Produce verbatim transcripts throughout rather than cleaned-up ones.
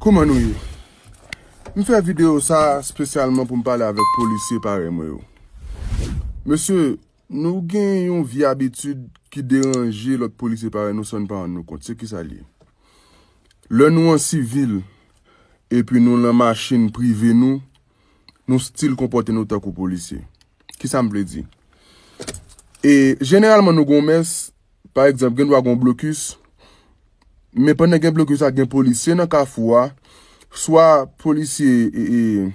Kouman nou ye? M fè videyo sa espesyalman pou m pale avèk polisye parèy mwen yo. Mesye, nou gen yon vye abitid ki deranje lòt polisye parèy nou san n pa rann nou kont. Se kisa l ye? Lè nou an sivil, epi nou nan machin prive nou, nou still konpòte nou tankou polisye. Kisa m vle di? E jeneralman nou gon mès, pa egzanp, gen dwa gon blokis, men pandan gen blokis la, gen polisye nan kafou a, swa polisye e, e,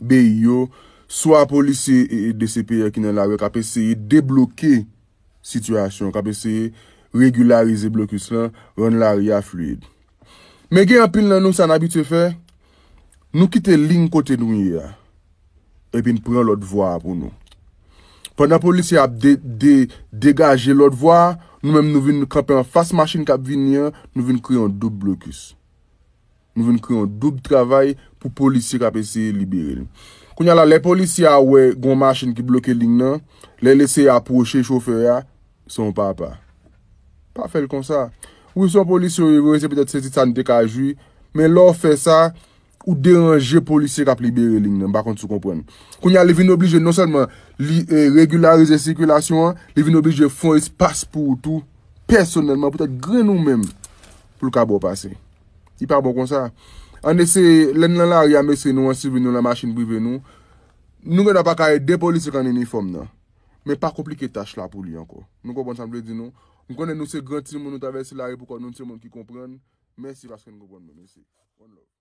B I yo, swa polisye e, e, D C P R ki nan lari a k ap eseye debloke sitiyasyon, k ap eseye regilarize blokis lan, rann lari a fliyid. Men gen anpil nan nou, sa n abitye fè, nou kite liy kote nou ye a, epi n pran lòt vwa a pou nou. Pandan polisye ap de, de, degaje lòt vwa a, nou menm nou vin kanpe anfas machin k ap vini an, nou vin kreye yon doub blokis. Nou vin kreye yon doub travay pou polisye k ap eseye libere l. Kounye a la, lè polisye a wè gon machin ki bloke liy nan, lè l eseye apwoche chofè a, se yon papa. Pa fè l konsa. Wi, se yon polisye ou ye vre, se petèt se ti sa n te ka jwi, men lè w fè sa, ou deranje polisye k ap libere liy nan, m pa konn si w konprann. Kounye a, li vin oblije non sèlman li, e, regilarize sikilasyon an, li vin oblije fè yon espas pou ou tou, pèsonèlman, poutèt grenn ou menm, pou l ka ba w pase. Li pa bon konsa. Ann eseye, lè n nan lari a, mesye, nou an sivil, nou nan machin prive nou, nou gen dwa pa ka ede polisye k an inifòm nan. Men pa konplike tach la pou li ankò. Nou konprann sa m vle di nou? M konnen nou se gran timoun, nou travèse lari pou kò nou, nou se moun ki konprann. Mèsi paske n konprann mwen, mesye. One love.